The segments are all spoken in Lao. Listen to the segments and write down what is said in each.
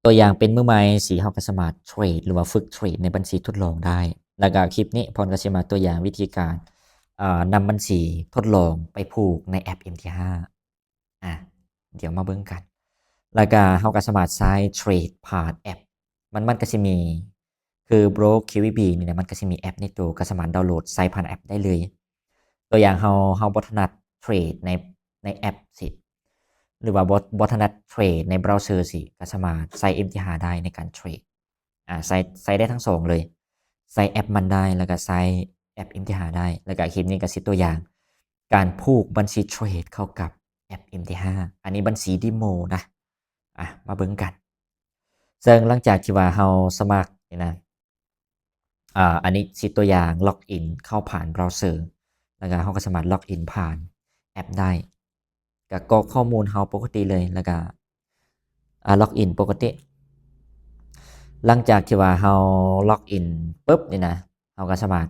ຕົວຢ່າງເປັນມືໃໝ່ຊີ້ ເຮົາກໍສາມາດເທຣດ ຫຼືວ່າຝຶກເທຣດໃນບັນຊີທົດລອງໄດ້. ແລ້ວກໍຄລິບນີ້ພອນກໍຊິມາຕົວຢ່າງວິທີການ ເອີ ນຳບັນຊີທົດລອງໄປຜູກໃນແອັບ ເອັມທີຫ້າ ອາ ດຽວມາເບິ່ງກັນ. ແລ້ວກໍເຮົາກໍສາມາດໃຊ້ເທຣດຜ່ານແອັບ ມັນ ມັນກໍຊິມີ ຄື Broke ຄິວວີບີ ນີ້ນະ ມັນກໍຊິມີແອັບໃນໂຕ ກໍສາມາດດາວໂຫຼດໃຊ້ຜ່ານແອັບໄດ້ເລີຍ. ຕົວຢ່າງເຮົາ ເຮົາບໍ່ຖະໜັດເທຣດໃນ ໃນແອັບຊີ້ ຫຼືວ່າບໍ່ ບໍ່ຖະໜັດເທຣດໃນເບຣາວເຊີຊີ້ ກໍສາມາດໃຊ້ ເອັມທີຫ້າ ໄດ້ໃນການເທຣດ. ອາ ໃຊ້ ໃຊ້ໄດ້ທັງສອງເລີຍ ໃຊ້ແອັບມັນໄດ້ ແລ້ວກໍໃຊ້ແອັບ ເອັມທີຫ້າ ໄດ້. ແລ້ວກໍຄລິບນີ້ກໍຊິຕົວຢ່າງການຜູກບັນຊີເທຣດເຂົ້າກັບແອັບ ເອັມທີຫ້າ ອັນນີ້ບັນຊີເດໂມນະ. ອາ ມາເບິ່ງກັນ. ເຊິ່ງຫຼັງຈາກທີ່ວ່າເຮົາສະໝັກນີ້ນະ ອາ ອັນນີ້ຊິຕົວຢ່າງລັອກອິນເຂົ້າຜ່ານເບຣາວເຊີ ແລ້ວກໍເຮົາກໍສາມາດລັອກອິນຜ່ານແອັບໄດ້ ກໍກອກຂໍ້ມູນເຮົາປົກກະຕິເລີຍ ແລ້ວກໍ ອາ ລັອກອິນປົກກະຕິ. ຫຼັງຈາກທີ່ວ່າເຮົາລັອກອິນປຶບນີ້ນະ ເຮົາກໍສາມາດ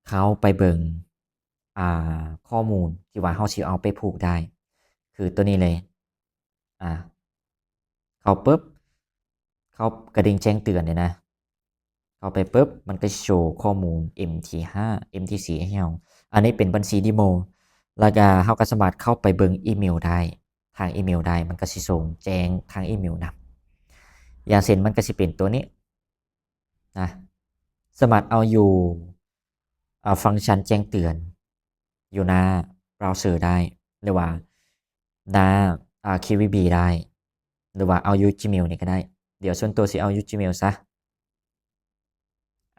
ເຂົ້າໄປເບິ່ງ ອາ ຂໍ້ມູນທີ່ວ່າເຮົາຊິເອົາໄປຜູກໄດ້ ຄືຕົວນີ້ເລີຍ. ອາ ເຂົ້າປຶບ ເຂົ້າກະດິ່ງແຈ້ງເຕືອນນີ້ນະ ເຂົ້າໄປປຶບ ມັນກໍຊິໂຊຂໍ້ມູນ ເອັມທີຫ້າ ເອັມທີສີ່ ໃຫ້ເຮົາ. ອັນນີ້ເປັນບັນຊີເດໂມ ແລ້ວກໍເຮົາກໍສາມາດເຂົ້າໄປເບິ່ງອີເມວໄດ້ ທາງອີເມວໄດ້ ມັນກໍຊິສົ່ງແຈ້ງທາງອີເມວນຳ. ຢ່າງເຊັ່ນ ມັນກໍຊິເປັນຕົວນີ້ນະ ສາມາດເອົາຢູ່ ອາ ຟັງຊັນແຈ້ງເຕືອນ ຢູ່ໜ້າເບຣາວເຊີໄດ້ ຫຼືວ່າໜ້າ ອາ ຄິວວີບີ ໄດ້ ຫຼືວ່າເອົາຢູ່ Gmail ນີ້ກໍໄດ້. ດຽວສ່ວນຕົວຊິເອົາຢູ່ Gmail ຊະ.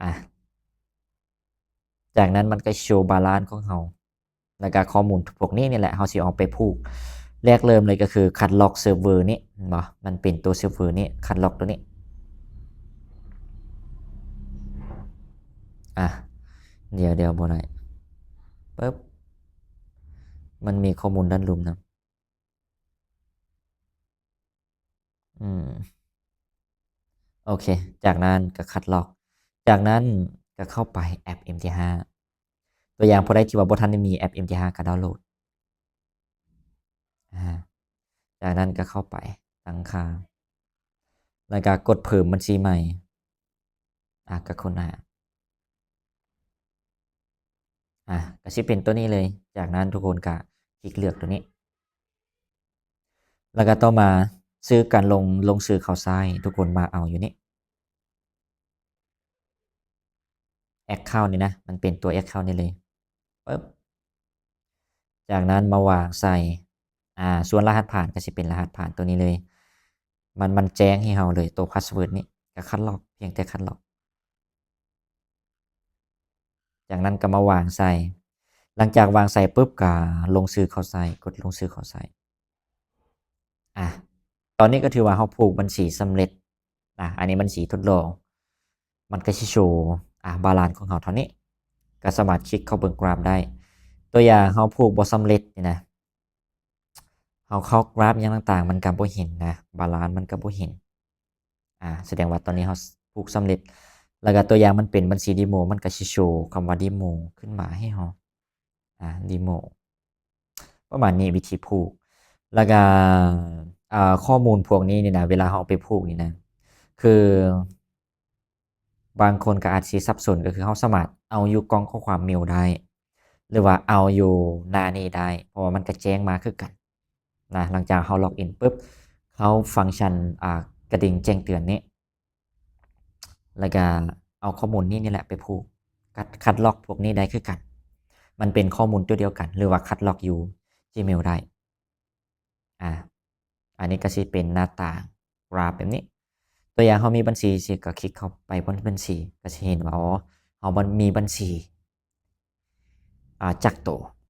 ອາ ຈາກນັ້ນມັນກໍໂຊບາລານຂອງເຮົາ ແລ້ວກໍຂໍ້ມູນພວກນີ້ນີ້ແຫຼະ ເຮົາຊິເອົາໄປຜູກ. ແລກເລີ່ມເລີຍກໍຄືຄັດລອກເຊີເວີນີ້ ເຫັນບໍ່? ມັນເປັນຕົວເຊີເວີນີ້ ຄັດລອກຕົວນີ້. ອາ ດຽວ ດຽວ ບໍ່ໄດ້ ປຶບ ມັນມີຂໍ້ມູນດ້ານລຸ່ມນຳ. ອືມ ໂອເຄ ຈາກນັ້ນກໍຄັດລອກ ຈາກນັ້ນກໍເຂົ້າໄປແອັບ ເອັມທີຫ້າ. ຕົວຢ່າງຜູ້ໃດທີ່ວ່າບໍ່ທັນໄດ້ມີແອັບ ເອັມທີຫ້າ ກໍດາວໂຫຼດ. ອາ ຈາກນັ້ນກໍເຂົ້າໄປຕັ້ງຄ່າ ແລ້ວກໍກົດເພີ່ມບັນຊີໃໝ່. ອາ ກໍຄົ້ນຫາ ອາ ກໍຊິເປັນຕົວນີ້ເລີຍ. ຈາກນັ້ນທຸກຄົນກໍຄລິກເລືອກຕົວນີ້ ແລ້ວກໍຕໍ່ມາຊື່ການລົງ ລົງຊື່ເຂົ້າໃຊ້ ທຸກຄົນມາເອົາຢູ່ນີ້ account ນີ້ນະ ມັນເປັນຕົວ account ນີ້ເລີຍ ປຶບ ຈາກນັ້ນມາວາງໃສ່ ອາ ສ່ວນລະຫັດຜ່ານກໍຊິເປັນລະຫັດຜ່ານຕົວນີ້ເລີຍ. ມັນ ມັນແຈ້ງໃຫ້ເຮົາເລີຍ ຕົວ password ນີ້ ກໍຄັດລອກ ພຽງແຕ່ຄັດລອກ. ຈາກນັ້ນກໍມາວາງໃສ່ ຫຼັງຈາກວາງໃສ່ປຶບ ກໍລົງຊື່ເຂົ້າໃສ່ ກົດລົງຊື່ເຂົ້າໃສ່. ອາ ຕອນນີ້ກໍຖືວ່າເຮົາຜູກບັນຊີສຳເລັດນະ. ອັນນີ້ບັນຊີທົດລອງ ມັນກໍຊິໂຊ ອາ ບາລານຂອງເຮົາເທົ່ານີ້ ກໍສາມາດຄລິກເຂົ້າເບິ່ງກຣາຟໄດ້. ຕົວຢ່າງເຮົາຜູກບໍ່ສຳເລັດນີ້ນະ ເຮົາເຂົ້າກຣາຟຫຍັງຕ່າງໆ ມັນກໍບໍ່ເຫັນນະ ບາລານມັນກໍບໍ່ເຫັນ. ອາ ສະແດງວ່າຕອນນີ້ເຮົາຜູກສຳເລັດ. ແລ້ວກໍຕົວຢ່າງມັນເປັນບັນຊີເດໂມ ມັນກໍຊິໂຊຄຳວ່າເດໂມຂຶ້ນມາໃຫ້ເຮົາ ອາ ເດໂມ ປະມານນີ້ ວິທີຜູກ. ແລ້ວກໍ ອາ ຂໍ້ມູນພວກນີ້ນີ້ນະ ເວລາເຮົາເອົາໄປຜູກນີ້ນະ ຄື ບາງຄົນກໍອາດຊິສັບສົນ ກໍຄືເຮົາສາມາດເອົາຢູ່ກ່ອງຂໍ້ຄວາມເມວໄດ້ ຫຼືວ່າເອົາຢູ່ໜ້ານີ້ໄດ້ ເພາະວ່າມັນກໍແຈ້ງມາຄືກັນນະ. ຫຼັງຈາກເຮົາລັອກອິນປຶບ ເຂົ້າຟັງຊັນ ອາ ກະດິ່ງແຈ້ງເຕືອນນີ້ ແລ້ວກໍເອົາຂໍ້ມູນນີ້ນີ້ແຫຼະໄປຜູກ ຄັດ ຄັດລອກພວກນີ້ໄດ້ຄືກັນ ມັນເປັນຂໍ້ມູນຕົວດຽວກັນ ຫຼືວ່າຄັດລອກຢູ່ Gmail ໄດ້. ອາ ອັນນີ້ກໍຊິເປັນໜ້າຕາກຣາຟແບບນີ້. ຕົວຢ່າງເຮົາມີບັນຊີຊີ້ ກໍຄລິກເຂົ້າໄປບົນບັນຊີ ກໍຊິເຫັນວ່າ ອໍ ເຮົາມີບັນຊີ ອາ ຈັກໂຕ